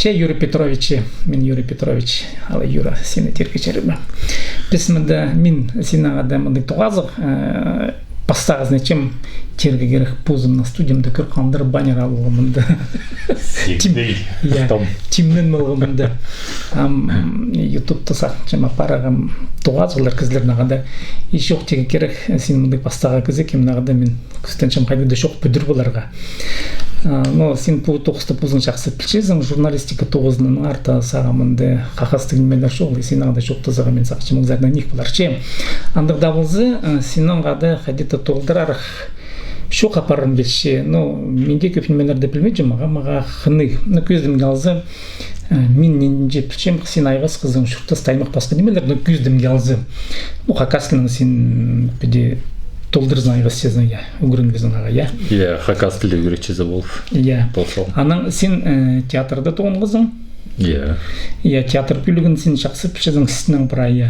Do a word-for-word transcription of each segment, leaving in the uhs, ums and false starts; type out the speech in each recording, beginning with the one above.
Че, Юрий Петрович, че, мин Юрий Петрович, алай Юра, сині тирге чарир ба. Піс мында, мин синнең хада мындағ тоғазығ, э, пастағызын итчем, тирге кирек, позымның студиямда кӧр халғам, баннер алғам мында. Тим-, я, тимнен полғам мында. Ам, м, ютубта сағынчам апарарға, ам, тоғазығлар кізілернең хада. И чох, тирге кирек, син мындағ пастағы кізі, кемнең хада мин кӱстенчем хайди даа чох пӱдір поларға. А, но син пу тоғысты позың чахсы пілчезің, журналистика тоғызынаң арта сағам мында хакастығ нимелер чоғыл, и синнең хада чоохтазарға, мин сағынчам, аңзарнаң ниик полар. Че, андағ даа полза, а, синнең хада хайди-да толдырарых чоох апарым пілче. Но мин дее кӧп нимелерні пілбинчем, мағаа, мағаа хынығ. Но кӧзідімге алза, э, мин нинҷе пілчем, син айғасхазың чуртаста аймах-пасха нимелер, но кӧзідімге алза, ну, хакас тілінең син піди толдырзың, айғасчазың, я, ӱгренгезің ағаа, я. Я, хакас тілі ӱгретчізі полып. Я. Полза. Анаң син, э, театрда тоғынғазың. Я. Я, театр пӧлігін син чахсы пілчезің, синнең прай, я.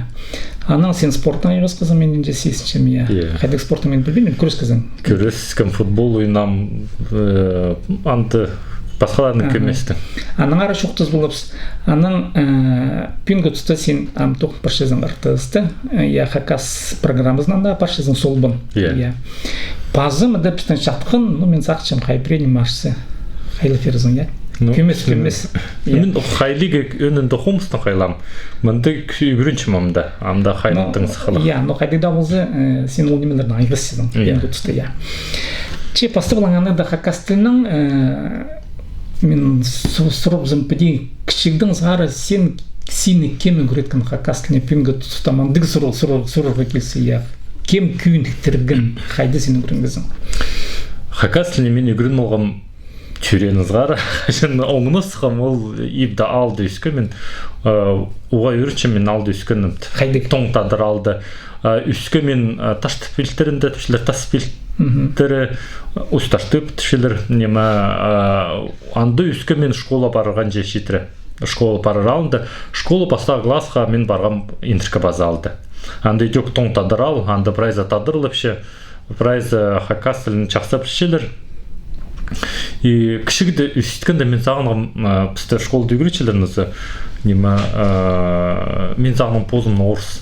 Анаң син спортнаң айғасхазың, мин нинҷе сизінчем, я. Я. Хайдағ спортнаң, мин пілбинчем, кӱрескезің. Кӱрескем, футбол ойнаам, э, анда пасхаларны кӧместең. Анаң ары чоохтас поларбыс. Анаң, э, пӱӱнгі туста син ам тоғын парчазың РТС-та, э, я, хакас программазынаң даа парчазың, Солбан. Я. Я. Пазы мында пістің чатхан, ну, мин сағынчам, хай пірее ниме парча. Хайлап пирерзің, я? Ну, кӧмес, кӧмес. Я. Мин хайлирға ӧӧнінде хомыстаң хайлаам. Мында ӱгренчем амды. Амды хайлап тың сыхханах. Я, но хайдағ даа полза, э, син ол нимелернең айғасчазың. Я. Пӱӱнгі туста, я. Че, пастап алғанда, хакас тілінең, э, мин су-, сурыбызым піди, кічігдең сығара син, сині кем ӱгреткен хакас тіліне? Пӱӱнгі туста мындағ сурығ, сурығ, сурарға килзе, я. Кем кӧніктірген, хайда син ӱгренгезің? Хакас тіліне мин ӱгреніп алғам тӧреен сығара, хаҷан оңнасхам, ол ибде аалда ӧскем мин, э, уғаа ӱгренчем мин аалда ӧскенім. Хайдағ? Тоң Тадар аалда. Э, ӧскем мин, э, Таштып пилтірінде, тіпчелер, Тас пилтірі, Усть-Таштып тіпчелер, ниме, э, анда ӧскем мин школа парғанҷа читіре. Школа парар алнында, школа пастағы классха мин парғам Индіркі Пазы аалда. Анда идӧк Тоң Тадар аал, анда прайзы тадарлапча, прайзы хакас тілін чахсы пілчелер. И кічігде ӧскенде мин сағынғам, а, пісті школада ӱгретчелер нооза, ниме, а, мин сағынғам позымны орыс.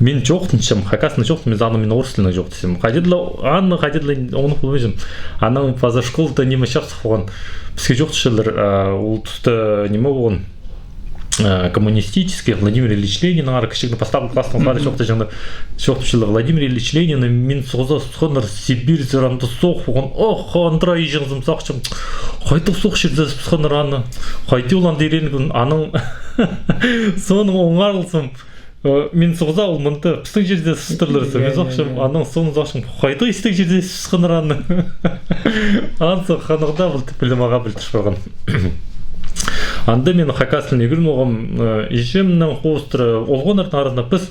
Мин чоохтанчам, хакаснаң чоохтанчам, мин сағынғам, мин орыс тілінең чоохтанчам. Хайди ла, аны хайди ла оңнап полбинчам. Анаң паза школада ниме чахсы полған. Піске чоохтапчалар, а, ол туста ниме полған, а, коммунистический, Владимир Ильич Лениннең ары кічігде пастағы класстаң пара чоохтапчалар, чоохтапчалар Владимир Ильич Ленинні, мин соғза сыхханнар Сибирьзер, анда соғыс полған. Ох, андыра иҷеңзім сағынчам. Хайдағ соғыс чирде сыхханнар аны. Хайди ол анда иренген, анаң соонаң оңарылзам. Э, мин соғза ол мында, пістің чирде сыстырлар, я, мин, я, сағынчам, я. Анаң соон сағынчам, хайдағ истіг чирде сысханнар аны. Анзы ханығда пілдіріп, пілдіріп, мағаа пілдіріп парған. Анда мин хакас тілін ӱгреніп алғам, э, іҷемнең хоостыра, олғаннарның аразында піс,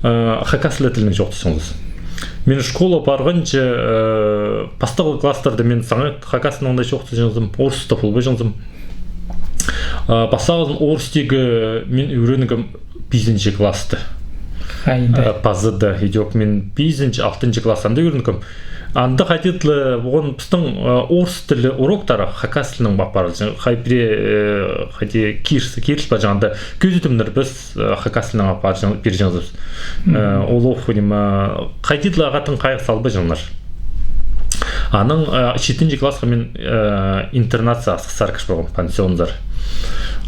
э, хакас тілінең чоохтасчаңмыс. Мин школа парғанҷа, э, пастағы класстарда мин саңай хакас тілінең дее чоохтаҷаңмын, орыс таа полбаҷаңмын. А, пастағызын орыс тілге мин ӱгренгем пизінҷі класста. Хайда? Э, Пазыда, идӧк мин пизінҷі, алтынҷы класс анда ӱгренгем. Анда хайди ла, оған пістің, э, орыс тілі уроктары хакас тілінең апарылҷаң. Хай пірее, э, хайди киріс-, киріл парҷаң, анда кӧзідімнер піс, э, хакас тілінең апарҷаң, пирҷеңміс. Э, ол ох, ниме, хайди ла ағаа тың хайығ салбаҷаңнар. Анаң, э, читінҷі классха мин, э, интернатсар, Асхыссар кіріп парғам, пансионзар.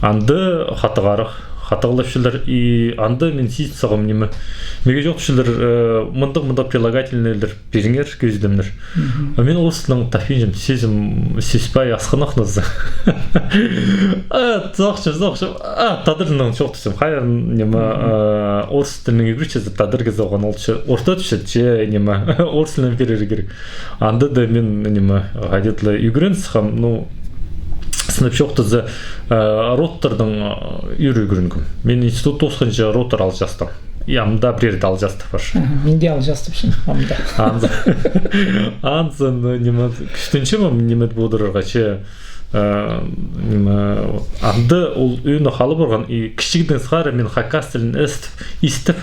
Анда хатығарах, хатығлапчалар, и анда мин сизін сағам, ниме. Меге чоохтапчалар, э, мындағ, мындағ прилагательнойлар пиріңер, кӧзідімнер. А мин орыс тілінең таппинчам, сизім, сиспай асхынах нооза. А, сағынчам, сағынчам, а, тадар тілінең чоохтасчам. Хайзы, ниме, э, орыс тілінең ӱгретчезіп, тадар кізі оған ол че, орта тіпче, че, ниме, орыс тілінең пирер кирек. Анда даа мин, ниме, хайди ла ӱгрен сыххам, ну, сынап чоохтаза, э, родтарнаң, э, ӱр ӱгренгем. Мин институт тоосханҷа родтар алҷаастаам. И амды пірееде алҷаастап пар. Аха, мин дее алҷаастапчам, амды. Анзы, анзы, ну, ниме, кӱстенчем, ниме, пудырарға, че, э, ниме, анда ол ӧӧні халып парған, и кічігдең сығара мин хакас тілін істіп, истіп,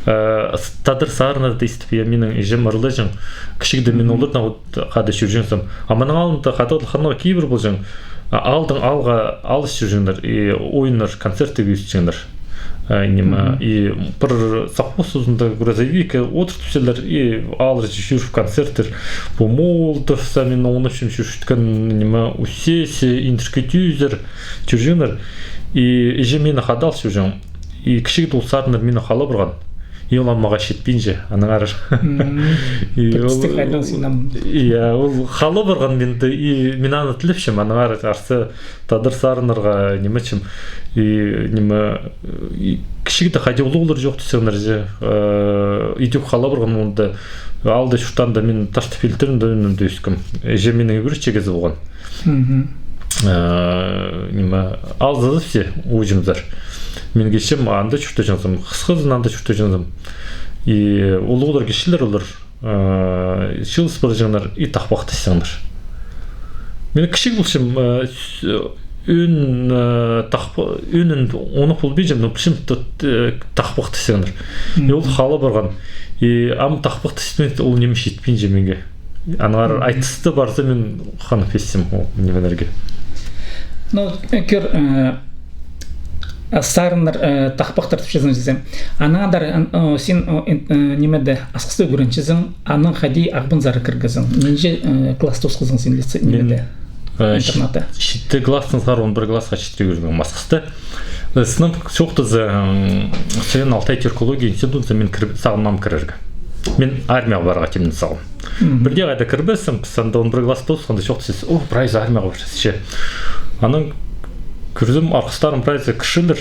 э, с-, тадар сарыннарны истіп, я, минің іҷем ырлаҷаң. Кічігде мин оларнаң вот хада чӧрҷеңмін. А мының алнында хада ханға кибір полҷаң. А, аалдаң аалға алыс чӧрҷеңнер, и ойыннар, концерттер кӧзітчеңнер. А, ниме, и пір совхоз тузында грузовик одыртыпчалар, и аалларҷа чӧріп концерттер. Пу Молдовта мин оңнапчам, чӧрчеткен, ниме, Усеся, Индіркі Тӧзір, чӧрҷеңнер. И іҷем мині хада ал чӧрҷең. И кічіг даа ол сарыннар мині хала парған. И ол ам мағаа читпинче, аннаңар. И ол, я, ол хала парған минді, и мин аны тілепчем, аннаңар арса тадар сарыннарға, ниме, чім. И, ниме, и кічігде хайди улуғлар чоохтасчаңнар же, э, идӧк хала парған мында, аалда чуртаанда мин Таштып пилтірінде ӧскем. Іҷем минің ӱгретчі кізі полған. Э, ниме, аалзазы все уҷамзар. Мин килчем, анда чуртаҷаңзым, хысхызын анда чуртаҷаңзым. И улуғлар килчелер олар, э, чыылыс парҷаңнар и тахпахтасчаңнар. Мин кічіг полчам, э, с-, ӧӧн, э, тахпа-, ӧӧнін оңнап полбинчам, но пілчем, т-, т-, тахпахтасчаңнар. И ол хала парған. И ам тахпахтасчаңнар, ол ниме читпинче миңе. Аннаңар айтысты парза, мин хынып пирчем ол нимелерге. Ну, кӧр, э, сарыннар, э, тахпахтар тіпчезің дезем. Аннаңар, э, син, э, ин-, э, нимеде, Асхыста ӱгренчезің, анаң хайди Ағбанзар кіргезің. Нинҷе, э, класс тоосхазың син лицей, нимеде, э, интернатта? Читі класстаң сығара он пір классха читіре ӱгренгем Асхыста. Сынап чоохтаза, м, Саян-Алтай тюркология институтына мин кір-, сағынмаам кірерге. Мин армияға парарға тимнең салғам. Пірдее хайда кірбессің, піс анда он пір класс тоосханда чоохтасчабыс, о, прайзы армияға парчазың че. Анаң кӧрзем, арғыстарым прайзы кірчелер.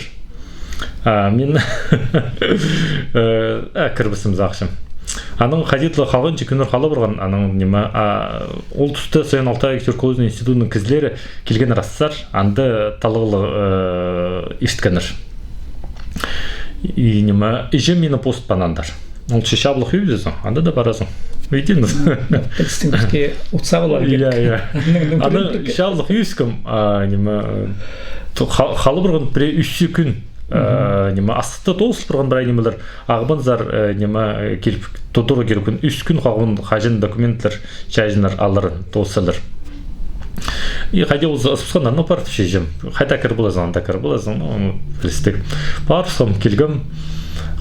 А, мин, э, а, кірбессім сағынчам. Анаң хайди-да халғанҷы кӱннер хала парған, анаң ниме, а, ол туста Саян-Алтай тюркология институтының кізілері килген разтыр, анда талғалығ, э, ирткеннер. И ниме, іҷем мині позытпаан андар. Ол че чаблығ ӧӧзі, анда даа паразың. Виден. Пілістің піске утса полар. Я, я. Аны чаблығ ӧӧскем, а, ниме, ту-, ха-, хала парған пірее ӱс кӱн, а, ниме, Асхыста тоозыл парған прай нимелер, Ағбанзар, э, ниме, э, киліп, тудыры киліп, ӱс кӱн халған, хаҷан документлер чайзыннар, алар тоозылар. И хайди ол ызыбысхан, ну, пар тіпче іҷем. Хайда кір полазың, анда кір полазың, ну, пілістіг. Парыбысхам, килгем,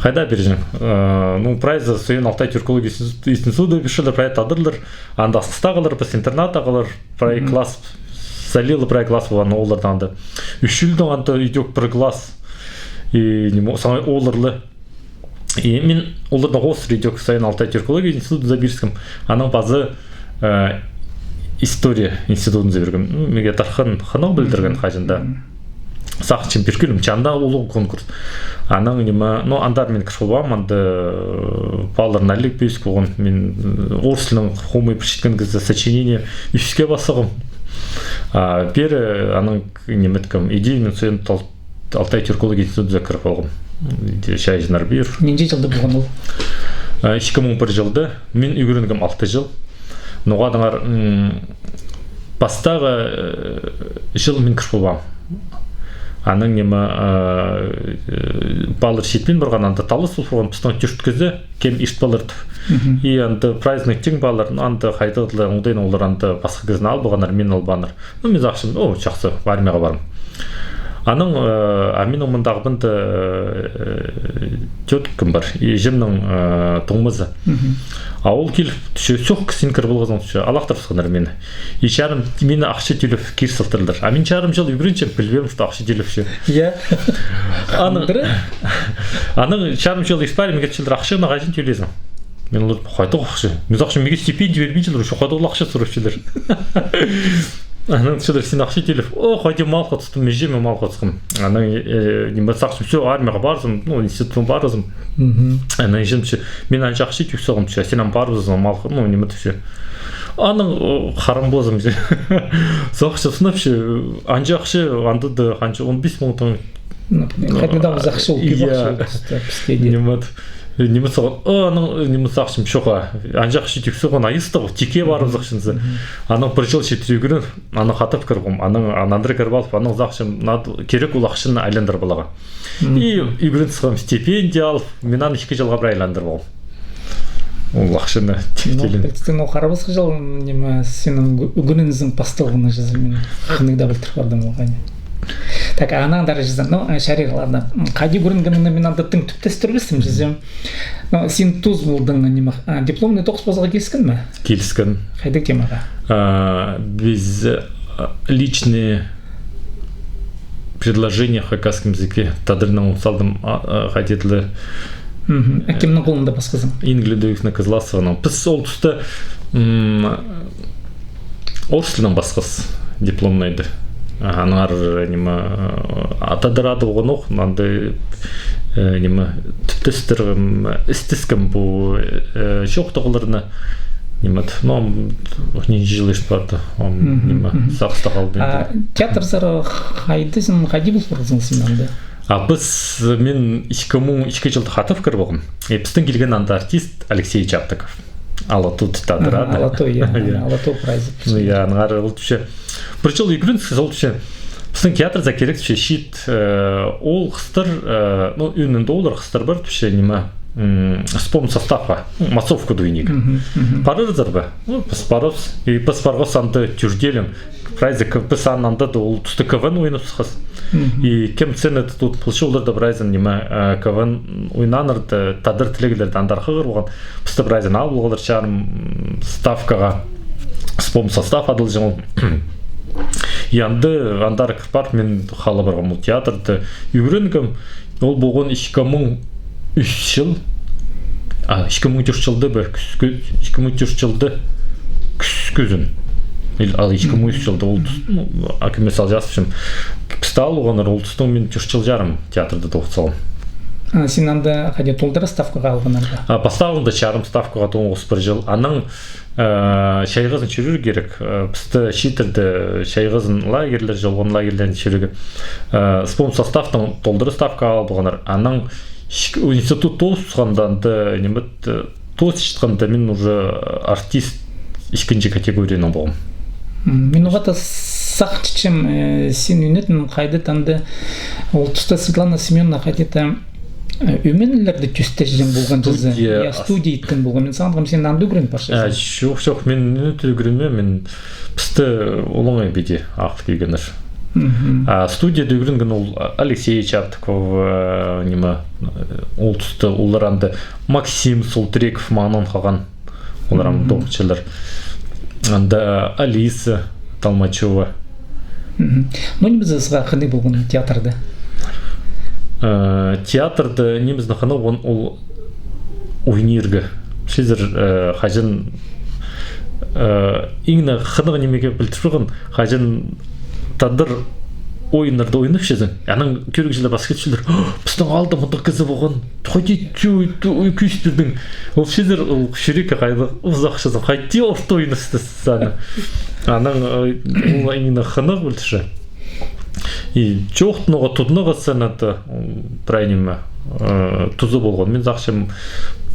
хайда пирҷең. Э, ну, прайзы Саян-Алтай тюркология институт-, институты пирчелер, прай тадарлар, анда Асхыстағылар, піс интернаттағылар, прай класс, Залил прай класс полған, олардаң анда. Ӱс чылдаң анда идӧк пір класс. И ниме, саңай оларлығ. И мин олардаң хоостыра идӧк Саян-Алтай тюркология институтына пиріскем. Анаң пазы, э, история институтына пиргем. Ну, миге тархын хынығ пілдірген хаҷан даа. Сағынчам, пиргем, че анда улуғ конкурс. Анаң ниме, ну, андар мин кір полбаам, анда, э, палалар налик пӧзік полған. Мин, э, орыс тілінең хомай пілчеткен кізі, сочинение ӱске пас салғам. А пеер, э, анаң ниме иткем, иди мин Саян-Алтай тюркология институтына кіріп алғам. Иди чайзыннар пеер. Нинҷе чылда полған ол? Э, ікі муң пір чылда. Мин ӱгренгем алты чыл. Ноға тыңар, м, пастағы, э, чыл мин кір полбаам. Анаң ниме, э, э, палалар читпин парған, анда талас пол парған, пістің тӧрт кізі, кем ирт палалар тіп. И анда прайзының тиң палалар, ну, анда хайдағ-да оңдайнаң олар анда пасха кізіні ал парғаннар, мині албааннар. Ну, мин сағынчам, о, чахсы, армияға парам. Анаң, э, а минің мында Ағбанда, э, тёткам пар, и іҷемнің, э, туңмазы. А ол киліп, тіпче, чох, син кір полғазың, тіпче, алахтырыбысханнар мині. И чарым, мині ахча тӧлеп кир салтырлар. А мин чарым чыл ӱгренчем, пілбеем, что ахча тӧлепче. Я. Анаң, анаң чарым чыл ирт парим, килчелер, ахчаны хаҷан тӧлирзің? Мин олар, хайдағ ахча? Мин сағынчам, миге стипендия пирбинчелер, уже хайдағ ахча сурапчалар. Анаң тіпчелер, син ахча тӧлеп. О, хайди мал хоостым, іҷеме мал хоостым. Анаң, э, ниме сағынчам, всё, армияға парзым, ну, институтха парзым. Анаң іҷем тіпче, мин анҷа ахча тӧк салғам, тіпче, син ам парыбызың, мал хо-, ну, ниме тіпче. Анаң, о, харам ползам, тіпче. Сағынчам, сынапча, анҷа ахча, анда даа, ханҷа, он пис муң тың. Ну, хайдағ-да ағас ахча ол, кӧп ахча ол туста, піске дее. Ниме, ниме сағын, о, анаң, ниме сағынчам, чох, а, анҷа ахча тӧк салған, айыстығ, тикке парыбызах чынзы. Анаң пір чыл читіре ӱгрен, анаң хатап кіргем, анаң, анаң андыра кіріп алып, анаң сағынчам, надо, кирек ол ахчаны айландырып аларға. И ӱгрен сыххам, стипендия алып, мин аны ікі чылға прай айландырып алғам. Ол ахчаны. Ну, типтелін. Пілдістің, ол харабасха чыл, ниме, синің ӱгренізің пасталғаны чізе, мин хынығ даа пілдір пардым ол, хайди. Так, анаң андар чізе, ну, э, чарир, ладно. Хайди ӱгренгеніңні мин анда тың тӱптестірбестім чізе. Ну, син тоос полдың, ниме, а, дипломный тоғыс ползарға киліскен ме? Киліскен. Хайдағ темаға? А, піс, а, личные предложения в хакасском языке. Тадарнаң ол салдым, а, а, хайди тіли. Мгм. А кемнің холында пасхазың? Ингледуевна Кызласованың. Піс ол туста, м, орыс тілінең пасхас дипломнайды. Аннаңар, ниме, а, тадар ады полғанох, анда, э, ниме, тӱптестіргем, м, істескем пу, э, чоохтағларны, ниме, ну, м, нинҷе чыл ирт парды, ам, мгм, ниме, мгм. Сағыста халды. А театрзар хайдазың, хайди пол парғазың син анда? А піс, мин ікі муң ікі чылда хатап кір полғам. Э, пістің килген анда артист Алексей Чаптыков. Алатау тадыр. Ага, ады. Алатау, я, я. Алатау прайзы. Ну, я, аннаңар ол тіпче. Пір чыл ӱгренче, ол тіпче. Пістің театрзар кирек тіпче чиит, э, ол хыстар, э, ну, ӱнінде олар хыстар пар тіпче, ниме, м, спом составха, ну, массовкада ойнирға. Мгм, мгм. Парарзар ба? Ну, піс парарбыс. И піс парғабыс анда тӧртеелең. Прайзы к-, піс анда да ол туста КВН ойнапсхабыс. Мгм. И кем сценада тудып полча, олар даа прайзын, ниме, э, КВН ойнанарға, тадар тілеглерді андар хығыр полған. Пісті прайзын ал полғаннар чарым, м, ставкаға. Спом состав адалҷаң ол. И анда, андар кір парып, мин хал парғам ол театрда. Ӱгренгем, ол полған ікі муң ӱс чыл, а, ікі муң тӧрт чылда ба, кӱс-, кӱ-, ікі муң тӧрт чылда кӱс кӱзін. Ил-, ал ікі муң ӱс чылда ол тус-, ну, а, кем салҷаң, пісті алғаннар, ол тустаң мин тӧрт чыл чарым театрда тоғыс салғам. А, син анда хайди толдыра ставкаға алғаннар ба? А, пастағында чарым ставкаға тоғыс пір чыл. Анаң, э, чайғызын чӧрер кирек. Э, пісті чииттерде чайғызын лагерьлер, чолған лагерьлерін чӧрерге. Э, спом составтаң толдыра ставкаға ал полғаннар. Анаң ш-, институт тоосханда, анда, ниме, т-, тоосчатханда мин уже артист ікінҷі категорияның полғам. М, мин уғаа даа сағынчам, э, син ӱнетін хайди-да анда, ол туста Светлана Семёновна хайди-да, э, ӧменілерді тӧстеҷең полған чізе. Студия. Я, студия иттең полған. Мин сағынғам, син анда ӱгрен парчазың. А, чох, чох, мин ӱнетін ӱгренмеем, мин пісті олаңай піди ағыл килгеннер. Мгм. А студияда ӱгренген ол Алексей Чаптыков, э, ниме, э, ол туста олар анда Максим Султреков маңнаң халған. Олар ам тоғынчалар. Анда Алиса Толмачева. Мгм. Ну, ниме сағаа хынығ полған театрда? Э, театрда ниме сағаа хынығ полған, ол ойнирға. Сизер, э, хаҷан, э, иң не хынығ нимее пілдіріп парған, хаҷан тадар ойыннарда ойнапчазың. Анаң кӧрігҷілер пас килчелер. «О, пістің аалда мындағ кізі полған. Хайди, чу, ту, кӧзіт пирдің». Ол сизер, ол чӱрекке хайдағ, узахчазың. Хайди орта ойнастыс саны. Анаң, э, ол иң не хынығ пілдірче. И чоохтанарға, тудынарға сценада, м, прай ниме, э, туза полған. Мин сағынчам,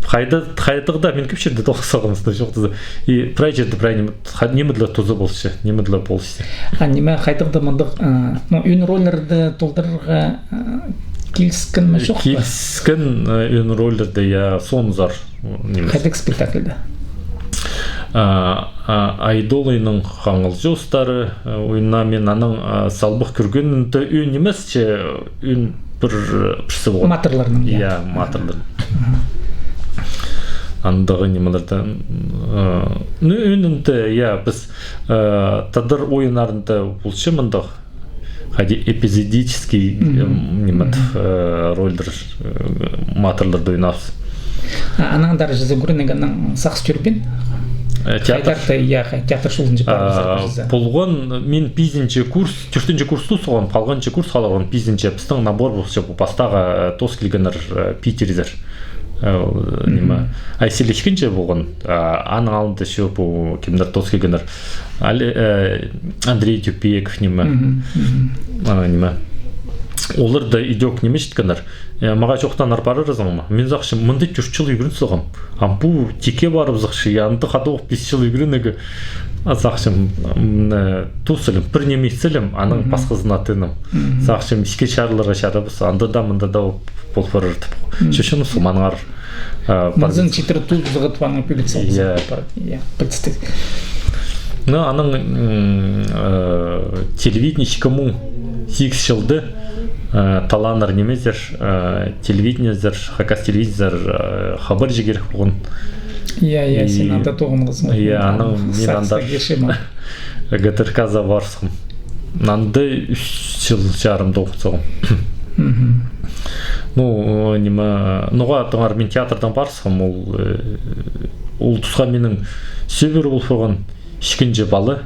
хайда, хайдағ даа мин кӧп чирде тоғыс салғам, чоохтаза. И прай чирде прай ниме, ха-, ниме дее туза полча, ниме дее полча. А ниме, хайдағ даа мындағ, э, ну, ӧӧн рольлерді толдырарға, э, киліскен ме, чох па? Киліскен, э, ӧӧн рольлерді, я, соонзар, м, ниме. Хайдағ спектакльде? А, а, Айдолайның хаңал чоостары, э, ойнам мин, анаң, а, салбах кӧргенімде ӧӧн нимес, че ӧӧн пір, э, пірсі полған. Матырларның, я. Я, матырлар. Аха. Андағ нимелердең, э, ну, ӧӧнінде, я, піс, э, тадар ойыннарында полча мындағ, хайди эпизодический, мгм, эм, ниме, мгм, э, рольлер, э, матырларда ойнапчабыс. А, анаң андар чізе ӱгренерге сағыс тӧрбеен? Э, театр. Хайдар-да, я, хай-, театр школазынҷа, а, парыбызар чізе. Полған, мин пизінҷі курс, тӧртінҷі курста тоғынғам, палғанҷы курс халғам, пизінҷі, пістің набор полча, пу пастағы, э, тоос килгеннер, э, питерзер. Э, ол, ниме, мгм, Айсел ікінҷі полған, а, аның алнында чо пу кемнер тоос килгеннер. Али-, э, Андрей Тюпеков, ниме. Мгм, мгм. А, ниме. Олар даа идӧк ниме читкеннер. Э, мағаа чоохтанар парарзың ма? Мин сағынчам, мында тӧрт чыл ӱгрен салғам. Ам пу тикке парыбызарча, я, анда хада ох пис чыл ӱгренерге. А сағынчам, м, э, тоос салим, пір ниме ит салим, анаң, мгм, пасхазына тыынам. Мгм. Сағынчам, ікі чарыларға чарабас, анда даа, мында даа пол парар тіп. Мгм. Чӧрчем, соманнар. А, мынзын читіре тузығ тіп аны пӱгіт салза. Иә. Иә, пілдістіг. Ну, анаң, м, э, телевидение ікі муң сигіс чылда, э, таланнар нимезер, э, телевидениезер, хакас телевидениезер, э, хабарҷы кирек полған. Иә, иә, син анда тоғынғазың. Иә, анаң мин анда ГТРК-за парысхам. Анда ӱс чыл чарым тоғынғам. Мгм. Ну, э, ниме, ноға тыңар мин театрдаң парысхам, ол, э, ол тусха минің сӧбіре пол парған ікінҷі пала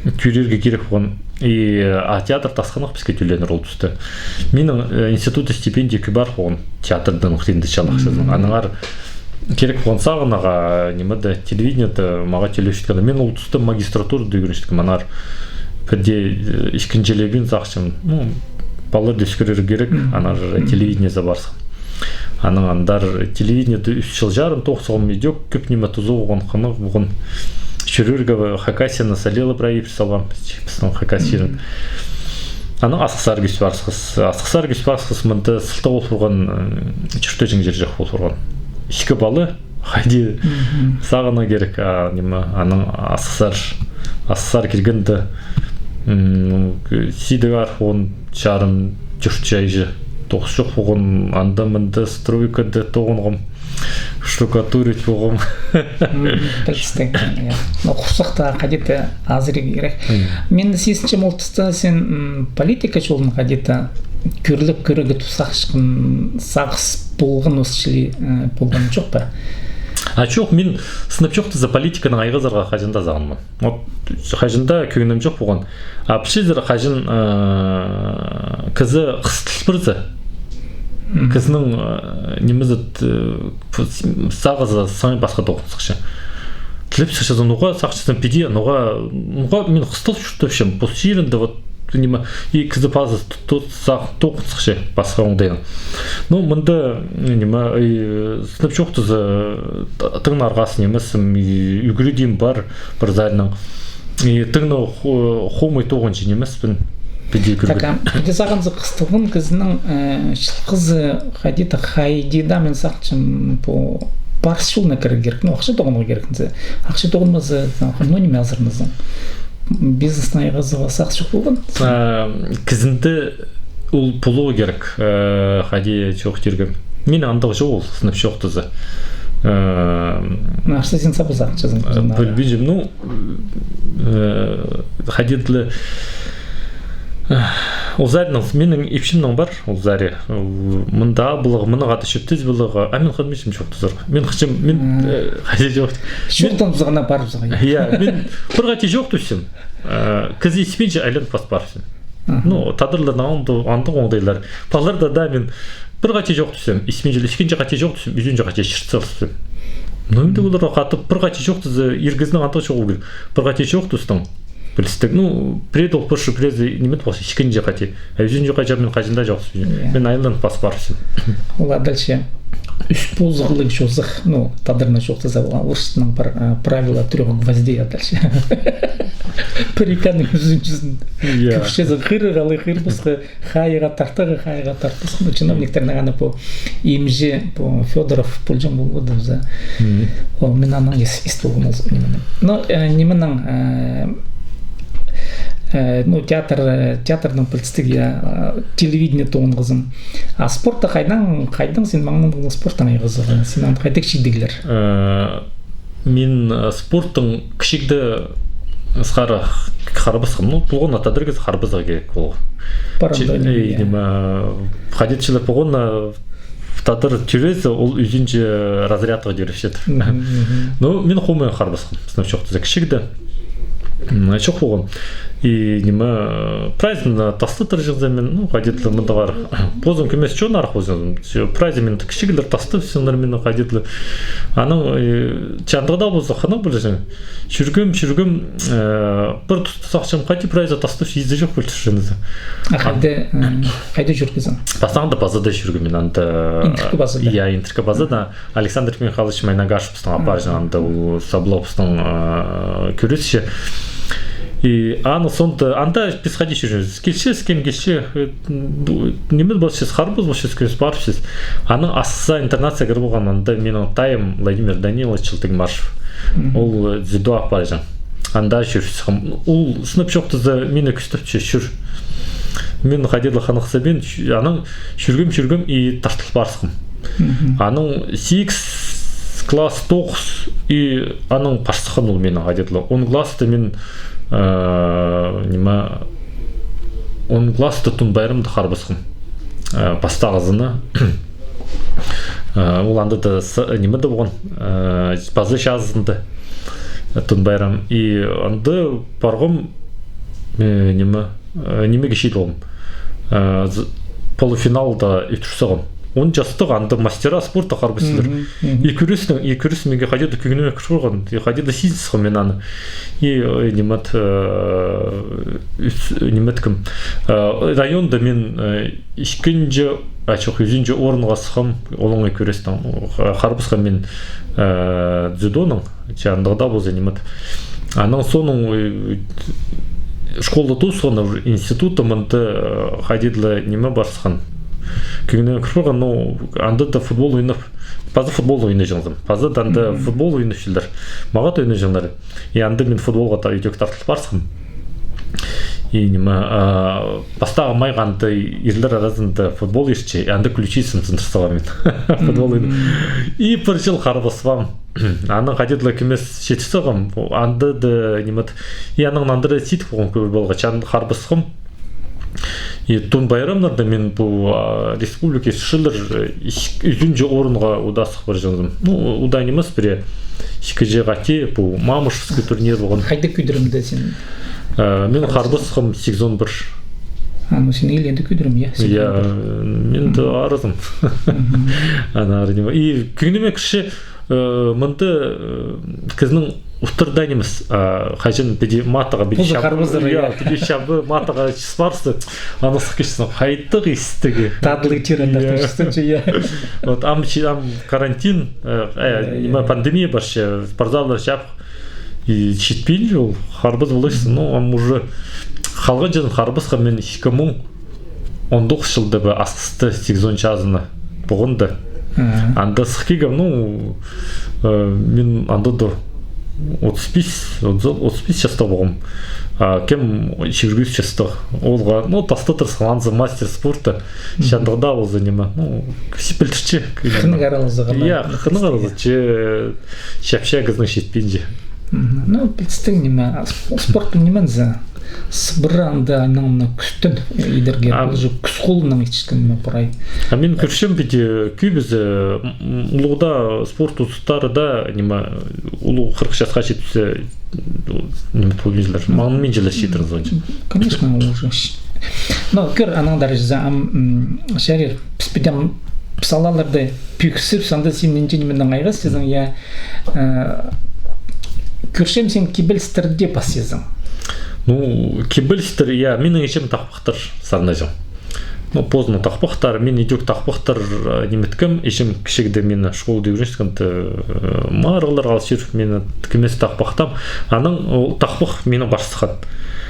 тӧреерге кирек полған. И, а театр тасхынах піске тӧленер ол туста. Минің, э, институтта стипендия кӧп пар полған театрдаң хыринда чалахчызын. Аннаңар кирек полған сағынарға, ниме дее, телевидениеде мағаа тӧлепчеткеннер. Мин ол туста магистратурада ӱгренчеткем, аннаңар пірдее, э, ікінҷілебин сағынчам. Ну, палаларды ӧскірер кирек, аннаңар телевидениезер парысхам. Анаң андар телевидениеде ӱс чыл чарым тоғынғам, идӧк кӧп ниме туза полған, хынығ полған. Чӧрерге Хакасияны салирлар прай, пір салбаам, пістің Хакас чирін. Анаң Асхыссар кӧс парысхам. Асхыссар кӧс парысхам, мында сылтағ пол парған, м, чуртаҷаң чир чох пол парған. Ікі пала, хайди сағынарға кирек, а, ниме, анаң Асхыссар, Асхыссар килгенде, м, сидік аар полған, чарым чуртаҷаң тоғыс чох полған, анда-мында стройкада тоғынғам, штукатурить полғам. Мгм, пілдістіг, иә. Ну, хурсахта хайди-да азырирға кирек. Мгм. Мин сизінчем, ол туста син, м, политика чолын хайди-да кӧрлеп кӧрерге тіп сағысчатхан, сағыс полған, ос чіли, э, полған чох па? А чох, мин сынап чоохтаза политиканаң айғазарға хаҷан даа сағынмаам. Вот, хаҷан даа кӧңнім чох полған. А пілчезер, хаҷан, э, кізі хыстал парза, кізінің, э, нимезі, э, сағызы саңай пасха тоғын сыхча. Тілеп сыхчазың, ноға сағынчазың піди, ноға, ноға мин хыстал чуртапчам пос чирімде, вот, ниме, и кізі пазы тоғын сыхча пасха оңдайнаң. Ну, мында, ниме, и, сынап чоохтаза, тыңнарға нимес, и ӱгредім пар, пір залнаң. И тың но хо-, хомай тоғынҷаң нимеспін, піди кӧрген. Так, а піди сағынза, хысталған кізінің, э, чылғызы хайди-да, хайди-да, мин сағынчам, пу парыс чолына кірерге кирек, ну, ахча тоғынарға кирек, ахча тоғынмаза, ну, ниме азыранзың? Бизнестең айғазарға сағыс чох полған. А, кізінде ол полуға кирек, э, хайди чоохтирға. Мин андағ чоғыл, сынап чоохтаза. Э, ну, арса син саба сағынчазың, э, кізін, пілбинчем, ну, э, хайди тіле, э, ол саринаң, минің ипчімнең пар, ол сари. Ол мында поларға, мыны хада чӧптес поларға, а мин хынминчам чоохтазарға. Мин хынчам, мин, э, хайди чоохтазарға. Чоохтазарға, парыбызарға. Я, мин пір хати чоохтапчам. Э, кізі испинче айланып пас парыбысчам. Аха. Ну, тадарларның андағ, андағ оңдайлар. Палаларда даа мин пір хати чоохтапчам, испинче, ікінҷі хати чоохтапчам, ӱзінҷі хати чыртса алыпчам. Ну, ниме дее оларға хатап, пір хати чоохтаза, ир кізінің андағ чоғыл кирек. Пір хати чоохтастың, пілістіг. Ну, пірее ол пірсі, піреезі ниме полча, ікінҷі хати. А ӱзінҷі хати мин хаҷан даа чоохтапчам. Я. Мин айланып пас парыбысчам. Ол а дальше. Ӱс позығлығ чозах, ну, тадарлап чоохтаза, орыстың пар, а, правило трёх гвоздей, а дальше. Пір икенің ӱзінҷізін. Я. Кӧрчезің, хығырып алай, хығырып пасха, хайығ тартарға, хайығ тартпасха. Ну, чиновниктернің аны пу имҷі, пу Фёдоров полҷаң полбады за. Мгм. Ол мин анаң ис-, ис полғам ол нименің. Но, э, нименің, э, э, ну, театр, э, театрның пілдістіг, я, э, телевидение тоғынғазың. А спортта хайдаң, хайдаң син маңнандың спорттаң айғазарға? Син анда хайдағ чидіглер? Э, мин, э, спорттаң кічігде сығара х-, харбасхам. Ну, полған на тадар кізі харбазарға кирек полған. Парандо, ниме, хайди чіли полған на тадар тӧреезі, ол ӱзінҷі разрядха тӧрепчет. Мгм, мгм. Ну, мин хомай харбасхам, сынап чоохтаза, кічігде. М, чох полған. И ниме, прайзын тастап турҷаңзар мин, ну, хайди тіле мындағ аар. Позым кӧмес чон арах позым. Прайзы мин кічіглер тастап сыннар мин хайди тіле. Анаң, э, чандығда болза, хынығ пілчезің. Чӧргем, чӧргем, э, пір туста сағынчам, хайди прайзы тастап, изі чох пілчезің. А хайда, э, хайда чӧргезің? Пастағында базада чӧргем мин анда. Интіркі базада? Я, интіркі базада. Александр Михайлович Майнагашев пістің апарҷаң анда, ол саблығ пістің, э, кӱресчі. И аның соонда, анда піс хайди чӧрчебіс. Килчебіс, кем килче, э, бу, ниме полчабыс, харбас полчабыс, кӧс парыбыс. Анаң Асхыссар интернатсар кір полған, анда минің тайым Владимир Данилович Чылтыгмашев. Ол, э, дзюдо апарҷаң. Анда чӧрчебіс. Ол сынап чоохтаза, мині кӱстепче, чӧр. Мин хайди-да хынығсабин, анаң чӧргем, чӧргем и тартыл парысхам. Анаң сигіс класс, тоғыс, и анаң парысхан ол минің хайди-да. Он класста мин, э, ниме, он класста Тун пайрамда харбасхам. Э, пастағызына. Э, ол анда даа с-, ниме дее полған, э, паза чазында. Тун пайрам. И анда парғам, э, ниме, э, нимеге чит полғам. Э, з-, полуфиналда ӧтір салғам. Он частығ, анда мастера спорта харбасчалар. И кӱрестің, и кӱрес мағаа хайди-да кӧңніме кір парған, и хайди-да сизінчем мин аны. И, э, ниме, э, ӱс-, ниме, кем, э, районда мин, э, ікінҷі, а, чох, ӱзінҷі орынға сыххам, олаңай кӱрестең. Ха-, харбасхам мин, э, дзюдонаң, че андағ даа полза, ниме. Анаң соонаң, э, школа тоосхам, институтта мында, э, хайди-да ла ниме парысхан. Кӧңніме кір парған, ну, анда даа футбол ойнап, паза футбол ойнаҷаңзың. Паза даа анда футбол ойнаҷаңнар. Мағаа даа ойнаҷаңнар. И анда мин футболға даа ідӧк тартыл парысхам. И ниме, а, пастағы майға анда ирлер аразында футбол иртче, и анда ключицам сындыр салғам мин. Футбол ойнап. И пір чыл харбаспаам. Анаң хайди-да ла кӧмес читір салғам, анда даа ниме. И анаң нандыра сидік полғам, кӧп поларға чан харбасхам. И Тун пайрамнарда мин пу, а, республика чыллар, э, ӱс-, ӱзінҷі орынға удаа сых парҷаңмын. Ну, удаа нимес, пірее ікінҷі хати, пу Мамышевский турнир полған. Хайдағ кӧдірімде син? Э, мин харбасхам сигізон пір. А, ну, син ил енді кӧдірім, я? Я, мин дее аразым. Ана арнима. И кӧңніме кірче, э, мында, э, кізінің утырда нимес, а, хаҷан піди матыға, піди чабы, я, піди чабы матыға чыс парза, аны сых килче, хайдағ истіг. Татлы тирен, я. Вот ам чи-, ам карантин, э, э, ниме, пандемия парча, спортзаллар чапых, и читпинче ол, харбас полча, ну, ам уже халған чазын харбасхам мин ікі муң он тоғыс чылда ба, Асхыста сигізон чазына полғанда. Анда сых килгем, ну, э, мин анда даа отыс пис, отыс, отыс пис частығ полғам. А кем чибіргі ӱс частығ. Олға, ну, тастатыр саланза, мастер спорта, чандығ даа полза ниме. Ну, кізі пілдірче. Хынығ аралазарға. Я, хынығ аралазарға. Че чапча кізінің читпинче. Ну, пілдістіг ниме, а сп-, спорттың ниме зе? Сыбыра анда анаң кӱстен идерге, а, уже кӱс холынаң итчеткен ниме прай. А мин кӧрчем піди, кӧбізі, м, улуғда спорт устары даа, ниме, улуғ хырых часха читсе, ниме, полбинчалар, маңнанминчалар читірін соонҷа. Конечно, уже. Но кӧр, анаң даа чізе, ам, м, чарир, піс підем псалаларда пӱксіп, санда син нинҷе нименең айғас тізең, я, э, кӧрчем, син кибелістерде пасчазың. Ну, кибелістер, я, минің іҷем тахпахтар сарнаҷаң. Ну, позының тахпахтар, мин ідӧк тахпахтар, э, ниметкем, іҷем кічігде мині школада ӱгренчеткенде, э, марығларға ал чӧр, мині кӧмес тахпахтаам. Анаң ол тахпах мині парсхан.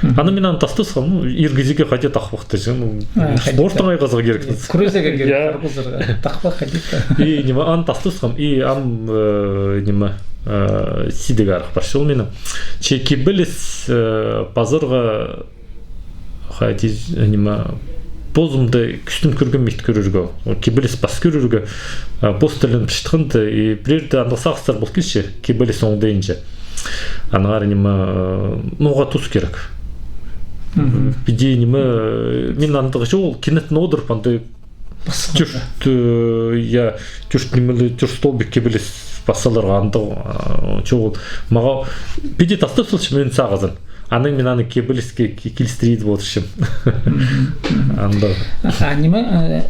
Аны мин аны тастасхам, ну, ир кізіге хайди тахпах тіҷең, ну, спорттаң айғазарға кирек. Кӱрезерге кирек, я. Харбазарға. Тахпах хайди. И ниме, аны тастасхам, и ам, э, ниме, э, сидік арах парча ол минің. Че кибеліс, э, пазарға хайди, ниме, позымда кӱстең кӧргем ит кӧрерге. Ол кибеліс пас кӧрерге, э, пос тілін пілчеткенде, и пірерде андағ сағыстар пол килче, кибеліс оңдайынҷа. Аннаңар ниме, э, ноға тус кирек. Піди ниме, э, мин андағ чоғыл, кинетін одырып, анда тӧрт, э, я, тӧрт нимелі, тӧрт столбик кибеліс пас саларға андағ, э, чоғыл. Мағаа піди тастап салчам мин сағызын. Анаң мин аны кибеліске ки-, килістіре идіп одырчам. Андағ. А, а ниме, э,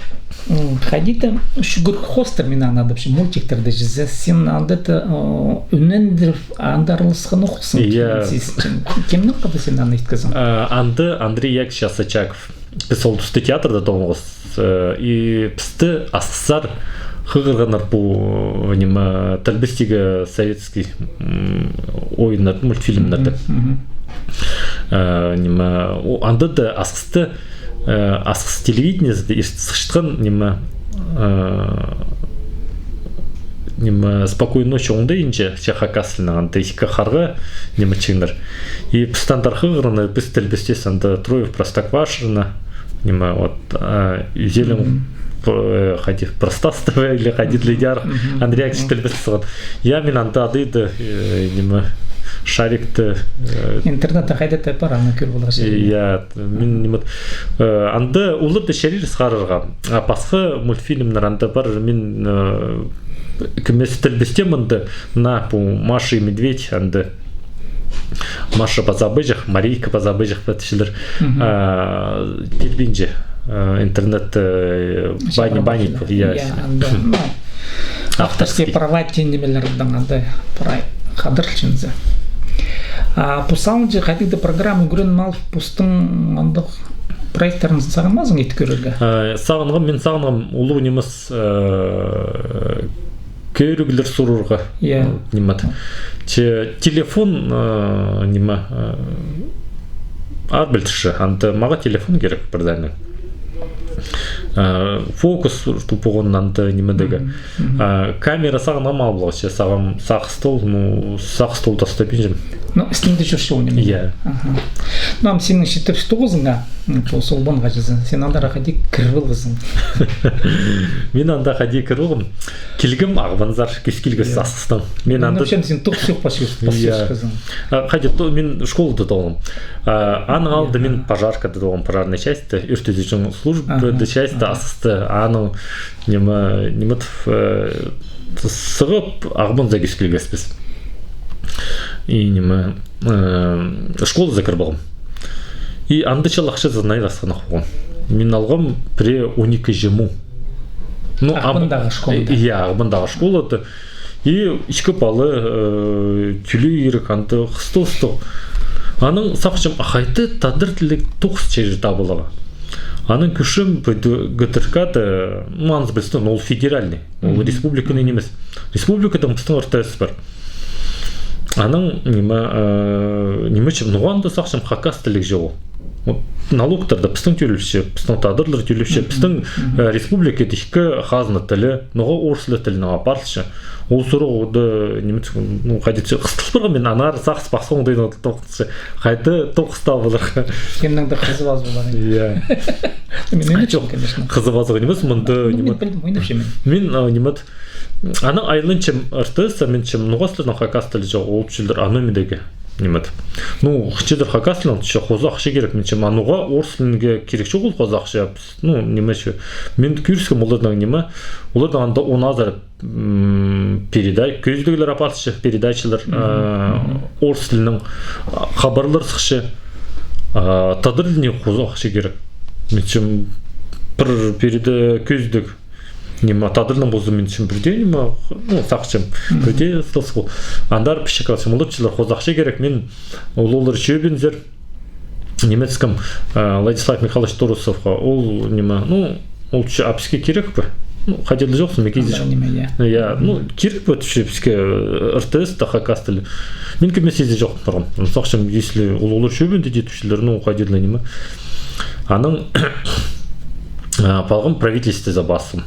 м, хайди-да чӱгӱр хоостар, мин аны адапчам, мультиктерде чізе, син анда даа, э, ӱнендіріп, анда араласхан ох син. Я. Кемнең хада син аны иткезің? Э, анда Андрей Яковлевич Асочаков. Піс ол туста театрда тоғынғабыс, э, и пісті Асхыссар хығырғаннар пу, ниме, тілбестегі советский, м, ойыннарды, мультфильмнерді. Э, ниме, о, анда даа Асхыста, э, Асхыс телевидениезінде ирт сыхчатхан, ниме, э, ниме, «Спокойной ночи» оңдайынҷа, че хакас тілінең, анда ікі харға, ниме, чыыннар. И піс андар хығырғам, піс тілбестес, анда Троев Простоквашино, ниме, вот, а, Ӱзелең, п-, э, хайди, простастыва или хайди, лидер, Андрей Яковлевич тілбес салған. Я, мин анда адайды, э, ниме, шарикті, э, интернетте хайда-да пар, аны кӧр поларға. Я, мин, ниме, э, анда оларны чарир сығарарға. А пасха мультфильмнер анда пар, мин, э, кӧмес тілбестеем анда, на, пу «Маша и Медведь», анда Маша паза абаҷах, Марийка паза абаҷах па тіпчелер. А, пирбинче, а, интернет, э, бани, бани, я, анда, ну, авторские права тиин нимелернең анда прай хадырланча. А пу сағынҷы хайдағ-да программа ӱгреніп алып, постың андағ проекттерін сағынмазың ит кӧрерге? А, сағынғам, мин сағынғам, улуғ нимес, э, кӧріглер сурарға. Я. Ниме. Че телефон, э, ниме, э, аар пілдірче, анда мағаа телефон кирек пірдеезі. Э, фокус тупығын анда нимедегі. А камера сағынғам алып аларға, че сағам сағыс тол, ну, сағыс тол тастабинчам. Ну, істінде чӧрче ол ниме. Я. Аха. Ну, ам синің читіп тоғызыңа, м, пу Солбанға чізе. Син андарға хайди кір полғазың? Мин анда хайди кір полғам. Килгем Ағбанзар, кӧс килгем Асхыстаң. Мин анда... Вообще, син тоғыс чох пас чӧрчезің. А, хайди, то, мин школада тоғынғам. А, аның алды мин пожаркада тоғынғам, пожарный частьта, ӧртезі чоң службада, частьта, Асхыста, аның, ниме, ниме, э, сығып, Ағбанзар кӧс килгебіс. И, ниме, э, школазар кір полғам. И анда чал ахчазы най асхынах полған. Мин алғам пірее он ікі чіли му. Ну, Ағбандағы школада. Я, Ағбандағы школада. И ікі пала, э, тӧлеер кирек, анда хыстығ-хыстығ. Анаң сағынчам, а хайда тадар тіліг тоғыс чарир табыларға. Анаң кӧрчем, пу ГТРК-да, ну, аны пілчезің, ол федеральный, ол республиканың нимес. Республикадаң пістің РТС пар. Анаң, ниме, э, ниме тіпчем, ноға анда сағынчам хакас тіліг чоғыл. Вот, налогтар даа пістің тӧлепче, пістің тадарлар тӧлепче, пістің, э, республикада ікі хазна тілі, ноға орыс тілінең апарылча. Ол сурығ даа, ниме, ну, хайди, хыстал парған, мин анар сағыс пасхам даа тоғынчам. Хайда тоғыс табыларға. Кемнең дее хызып алып полар. Я. Мин ӱнетчем, конечно. Хызып аларға нимес, мында, ну, ниме, мин пілдім, ойнапчам мин. Мин, а, ниме, анаң айланчам РТС-та, мин тіпчем, ноға сірернің хакас тілі чоғыл, ол тіпчелер, аны мин дее, ниме. Ну, хынчадыр хакас тілінең, тіпче, хоза ахча кирек, мин тіпчем, а ноға орыс тілінең кирек чоғыл хоза ахча, ну, ниме чи. Мин кӧріскем оларнаң, ниме, оларнаң анда он азыра м, переда-, кӧзідіглер апарча, передачалар, а, орыс тілінең, а, хабарлар сыхча, а, тадар тілінең хоза ахча кирек. Мин тіпчем, пір переда-, кӧзідіг, ниме, тадар тілінең позы, мин тіпчем, пірдее, ниме, ну, сағынчам, пірдее сылыс пол. Андар пічік алчам, олар тіпчелер, хоза ахча кирек, мин, ол, олар чӧбінзер. Немецком, э, Владислав Михайлович Торусовха, ол, ниме, ну, ол тіпче, а піске кирек пе? Ну, хайди даа чоохтаза, мин кизі. Андағ ниме, я. Я, ну, кирек пе, тіпче, піске, э, РТС-та хакас тілі. Мин кӧмес изе чоохтап парғам. Ну, сағынчам, если ол, олар чӧбінде дее тіпчелер, ну, хайди даа, ниме. Анаң, а, палғам правительствозар пасхам.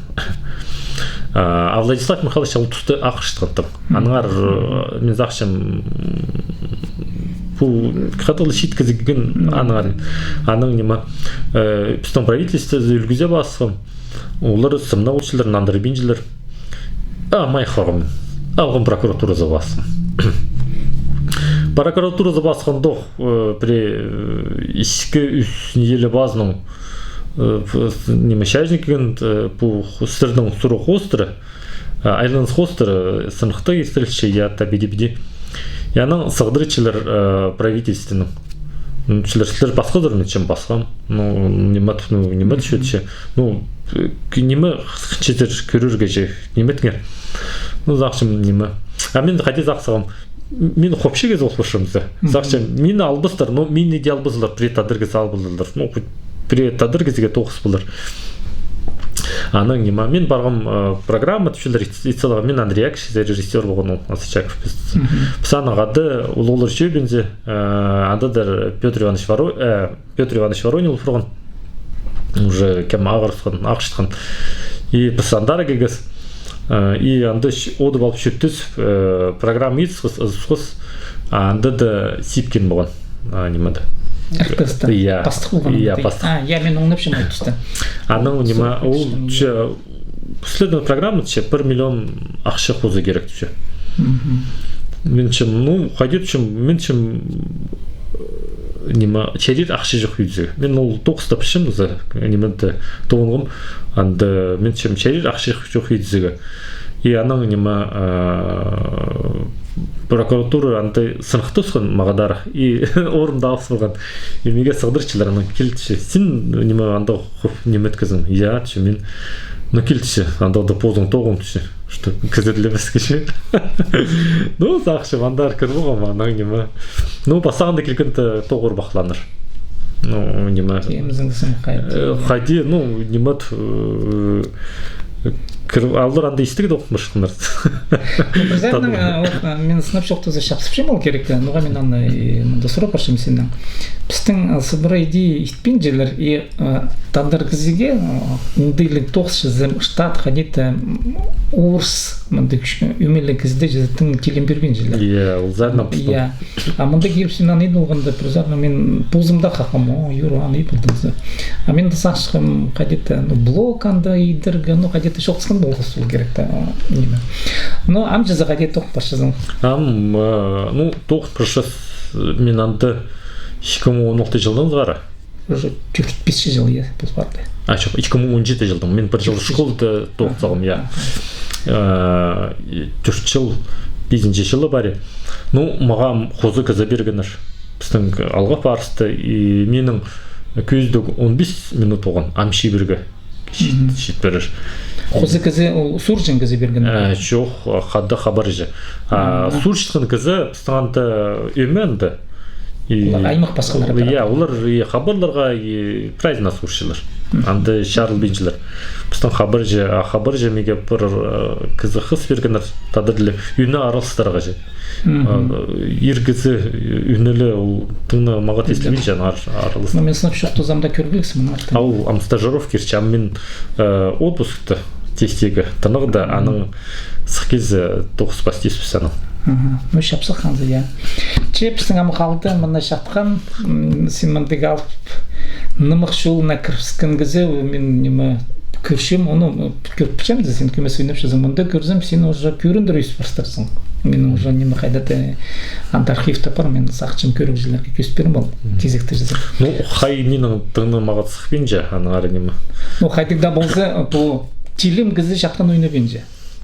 А, а Владислав Михайлович ол туста ахча чатхан тым. Аннаңар, э, мин сағынчам, пу хатығлығ читкізі килген аннаңар. Анаң, ниме, э, пістің правительствозар ӱлгӱзе пасхам. Олар сымнап одырчалар, нандырбинчалар. А, май хорғам. Алғам прокуратуразар пасхам. Прокуратуразар пасханда, э, пірее, э, ікі-ӱс неделя пазынаң, э, п-, с-, ниме, чазын килген, э, пу ху-, сірернің сурығ хоостыра, э, айланыс хоостыра, э, сыныхтағ иртірілче, я, та, піди-піди. И анаң сығдырчалар, э, правительствонаң. Ну, сірер, сірер пасхазар, мин тіпчем, пасхам. Ну, ниме, ну, ниме тіпче. Ну, э, к-, ниме, хынчадыр кӧрерге че, ниме тіңер. Ну, сағынчам, ниме. А мин хайди сағынғам, мин хопча кізі ол пошымза. Сағынчам, мині албастар, ну, мині дее албазалар, пірее тадар кізі алып аларлар. Ну, хоть пірее тадар кізіге тоғыс полар. Анаң ниме, мин парғам, э, программа тіпчелер ит-, ит саларға, мин Андрей Яковлевич, режиссёр полған ол, Асачаков піс. Мгм. Піс анаң хада улуғлар чӧбінзе, э, анда даа Пётр Иванович Воро-, э, Пётр Иванович Воронин ол парған. Уже кем ағырысхан, ағырысхан. И піс андар килгес, э, и анда ч-, одып алып чӧптес, э, программа ит сығыс, ызып сығыс, а анда даа Сипкин полған. А, ниме дее. Оркестр. Я. Пастых полған. Я, анда дее. Пастых. А, я, мин оңнапчам ол туста. Анаң ниме, ол че, последняя программа че, пір миллион ахча хоза кирек че. Мгм. Мин че, ну, хайди тіпчем, мин че, ниме, чарир ахча чох идібізерге. Мин ол тоғыс тапчам за, ниме дее, тоғынғам, анда мин че, чарир ахча чох идібізерге. И анаң ниме, а, прокуратура анда сыныхтасхан мағаа даа. И орында алыс полған. И миге сығдырчалар, анаң килче. Син ниме анда ху-, ниме иткезің? Я, че мин. Ну, килче, анда да позың тоғын че. Что, кізі тілебеске че. Ну, сағынчам, андар кір полғам, анаң ниме. Ну, пастағында килгенде тоғыр пахланар. Ну, ниме. Кемзің сен хайди. Э, хайди, ну, ниме, э, кір, алар анда истіг тоғын пасханнар. Ну, пірзатнаң, э, ол, э, мин сынап чоохтаза чапсыпчам ол киректі. Ноға мин аны, э, мында сурап парчам синнең. Пістің, э, сыбыра иди итпинчелер, и, э, тадар кізіге, э, оңдайлығ тоғыс чізе, штат хайди-да, м, орыс, мындағ, ӧмелі кізі дее чізе тың тилем пирбинчелер. Я, ол затнаң пістің. Я. А мында киліп син аны идіп алғанда, пірзатнаң мин позым даа хахам, о, Юра, аны идіп алдың за. А мин дее сағынчам, хайди-да, ну, блог анда идерге, ну, хайди-да чоохтасхан полғабыс ол киректі, а, ниме. Ну, ам чізе хайди тоғын парчазың? Ам, э, ну, тоғын парчабыс, мин анда ікі муң он алты чылдаң сығара. Уже тӧрт-пис чыл, я, пол парды. А, чох, ікі муң он читі чылдаң. Мин пір чыл школада тоғын салғам, я. Аха. Э, тӧрт чыл, пизінҷі чылы пар. Ну, мағаа хоза кізі пиргеннер. Пістің алға парысты, и минің кӧзідіг он пис минут полған, ам чибіргі. Чит-, мгм, чит пирер. Хоза кізі, ол сурҷаң кізі пирген? Э, чох, хада хабарҷы. А, аха, сурчатхан кізі, пістің анда ӧме анда. И олар аймах пасхалары, я, олар, и хабарларға, и прайзына сурчалар. Мгм. Анда чарылбинчалар. Пістің хабарҷы, а хабарҷы миге пір, э, кізі хыс пиргеннер, тадар тілі, ӱнні араластырарға че. Мгм. А, ир кізі, ӱнні ле, ол тың на мағат истілбинче, аны ар-, аралас. Ну, мин сынап чоохтазам даа кӧргіліксім, мына артын. Ол ам стажировка иртче, ам мин, э, отпускта, тиістегі, тынағда, мгм, анаң сых килзе тоғыс пастап піс анаң. Аха. Ну, чапсых ханза, я. Че, пістің ам халды, мына чатхан, м, син мындағ алып, нымах чолына кірібіскен кізі, мин, ниме, кӧрчем, оны, м, кӧріп пілчем дее, син кӧмес ойнапчазың. Мында кӧрзем, син уже кӧріндір ӧс парыстырзың. Мин уже, ниме, хайда-да, анда архивта пар, мин сағынчам, кӧрігҷілерге кӧзіт пирем ол, мгм, кезекті чізе. Ну, хай ниме тың на мағат сыхпинча, анаң ары ниме. Ну, хайдағ даа полза, пу тилем кізі чатхан ойнабинча.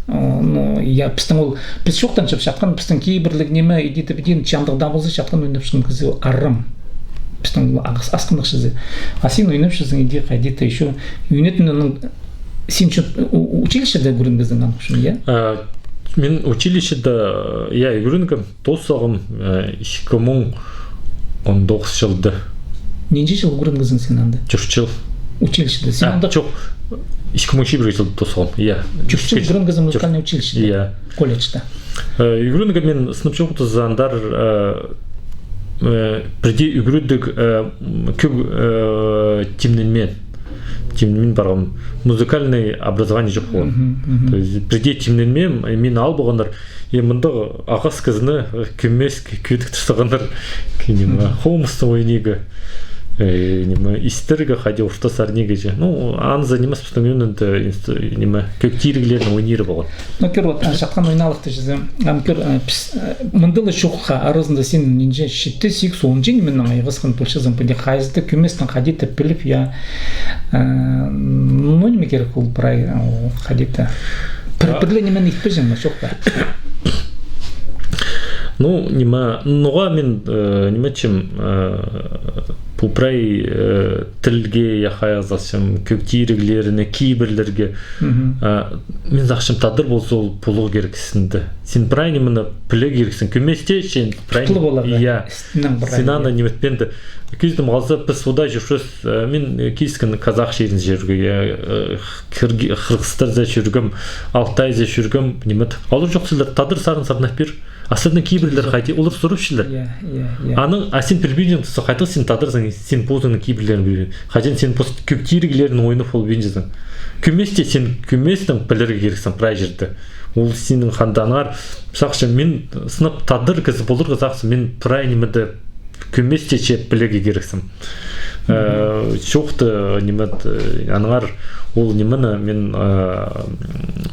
О, ну, я, пістің ол, піс чоохтанчабыс, чатхан, пістің кибірліг ниме, иди тіп, иди, чандығ даа полза, чатхан ойнапчатхан кізі арам. Пістің ол ас-, асхынах чізе. А син ойнапчазың, иди, хайди-да, ещё ӱнетін, ну, син чё, у-, у-, училищеде ӱгренгезің аны ӱчӱн, я? Э, мин училищеде, я, ӱгренгем. Тоос салғам, э, ікі муң он тоғыс чылда. Нинҷе чыл ӱгренгезің син анда? Тӧрт чыл. Училищеде. Син, а, анда чох, ікі муң чибіргі чылда тоос салғам, я. Тӧрт чыл ӱгренгезің музыкальный училищеде? Я. Колледжте? Э, ӱгренгем мин, сынап чоохтаза, андар, э, э, пірдее ӱгредіг, э, кӧг, э, тимненмеен. Тимненмеен парғам. Музыкальный образование чох полған. Мгм, мгм. То есть, пірдее тимненмеем, э, мині ал полғаннар, и мындағ ағас кізіні, э, кӧмес, кӧдік тастағаннар, ниме, мгм, хомыстың ойнирға, э, ниме, истерге, хайди орта сарнирға че. Ну, анзы нимес, пістің ӧӧнінде инст-, ниме, кӧг тиріглерінің ойниры полған. Ну, кӧр, вот, а, чатхан ойналыхты чізе, ам кӧр, а, піс, а, мында ла чоохха аразында син нинҷе читі, сигіс, онынҷы нименең айғасхан полчазың, пілдек хайзы-да кӧместең хайди-да піліп, я, а, ну, ниме кирек ол прай, ол хайди-да. Пір, а, пір ле ниме итпеҷең ме, чох па? Ну, ниме, ноға мин, э, ниме итчем, э, Прай, э, тілге, я, хайзы, сағынчам, кӧг тиріглеріне, кибірлерге. Мгм. Э, мин сағынчам, тадар полза, ол поларға кирек синде. Син прай нимені пілерге кирексің. Кӧместе син прай... Піліп аларға. Я. Син аны ниме итпеенде. Кӧзідім, халза, піс удаа чӧрчебіс, э, мин, э, киліскен казах чирінзер чӧрерге, я, э, хыр-, хырғыстарзар чӧргем, алтайзар чӧргем, ниме. Олар чох, сірер тадар сарын сарнап пир. А сірернің кибірлер хайди, олар сурапчалар. Я, я, я. Анаң, а син пілбинчезің, хайдағ син тадарзың, син позыңның кибірлерін пілбинчезің. Хаҷан син пос кӧг тиріглерін ойнап полбинчазың. Кӧместе син, кӧместең пілерге кирексің прай чирде. Ол синің хандаңар, сағынчам, мин сынап тадар кізі поларға сағынчам, мин прай нимені кӧместе че пілерге кирексің. Э, чоохты, ниме, э, аннаңар ол нимені мин, э,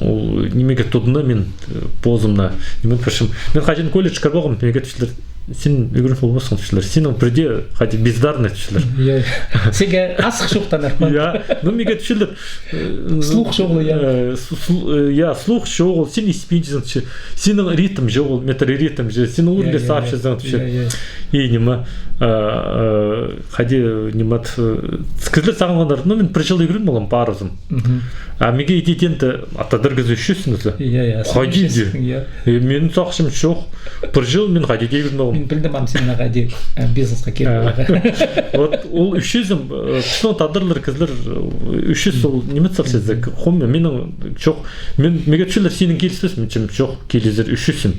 ол нимеге тудынып, мин, э, позымны, ниме, причём, мин хаҷан колледжке парғам, мағаа тіпчелер, син ӱгрен полбассың, тіпчелер. Синің пірдее хайди бездарный, тіпчелер. Я, я. Сиге азых чоохтанар ма? Я, ну, мағаа тіпчелер, э, слух чоғыл, я. Э, с-, сл-, э, я, слух чоғыл, син испинчезің, тіпче. Синің ритм чоғыл, метроритм же, син ӱр ле саапчазың, тіпче. Я, я. И ниме, э, э, хайди, ниме, т-, кізілер сағынғаннар, ну, мин пір чыл ӱгрен полғам, парыбызам. Мгм. А мағаа иди теенде, а тадар кізі ӱчӱзінзер. Я, я. Хайди иди. Я. Э, мин сағынчам, чох. Пір чыл мин хайди дее ӱгрен полғам. Мин пілдім, ам син хайди, э, бизнеске киріп аларға. Вот ол ӱчӱзім, э, пістің тадарлар кізілер, э, ӱчӱз ол ниме салчазар, хомай, минің чох. Мин, мағаа тіпчелер, синің киліспес, мин тіпчем, чох, килізер, ӱчӱзім.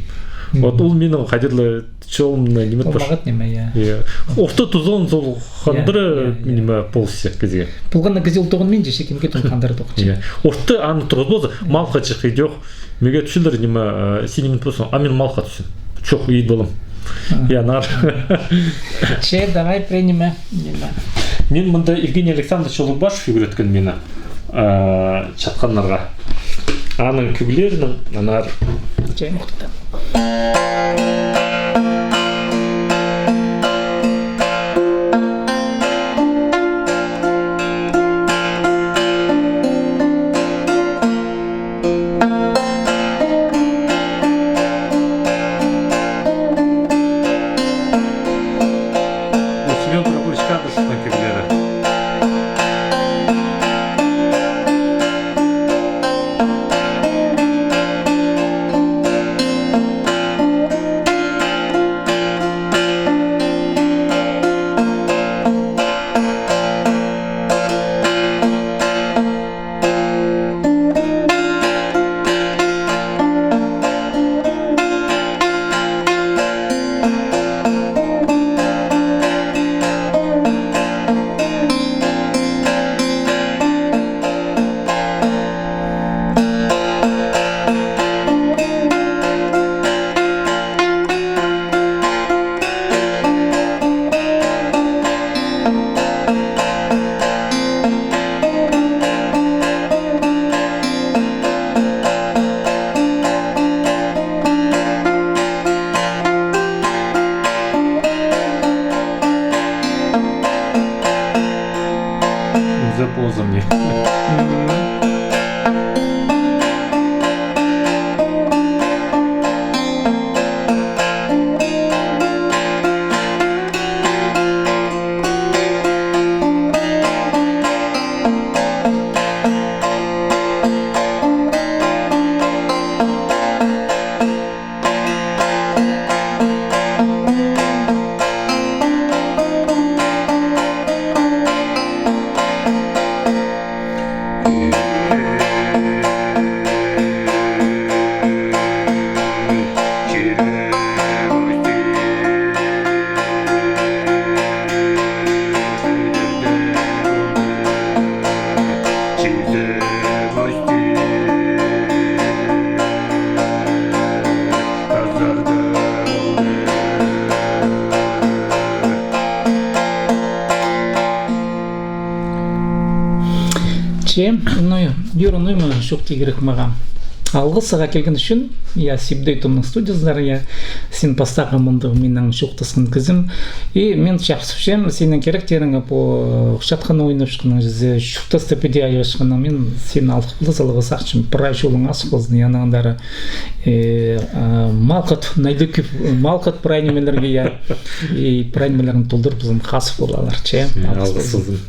Вот ол минің хайди-да чолымны ниме пар. Ол мағат ниме, я. Я. Орта тузалығ ол хандыра, я, я, я, ниме полысча кізее. Полған на кізее ол тоғынминча, че кемге тоғын хандыра тоғынча. Я. Орта аны турғыс полза, малға чых идӧк. Мағаа тіпчелер, ниме, э, син ниме ползаң, а мин малға тӱссем. Чох, ит полам. А. Я, аннаңар. Че, давай, пре, ниме, ниме. Мин мында Евгений Александрович Улугбашев ӱгреткен мині, э, чатханнарға. Аның кӧглерінең, аннаңар. Че, мыхтыда. Семён Прокопьевич Кадышевтің кӧглері. Ӱнзер позым не. Че, ну, юр, ну, ма, чоохти кирек мағаа. Алғыс сағаа килген ӱчӱн, я, Сибдей Томның студиязынзар, я, син пастағы мындағ минең чоохтасхан кізім. И мин чапсыпчам синің керектеріңе, пу чатханны ойнапчатханның, чуртаста піди айғасчатханның, мин сині алғыс сағаа сағынчам, прай чолың азых ползын, я, анаңар, э, а, мал хат, найди кӧп, мал хат прай нимелерге, я, и прай нимелерің толдырыбызын хазых поларлар, че, алғыс ползын.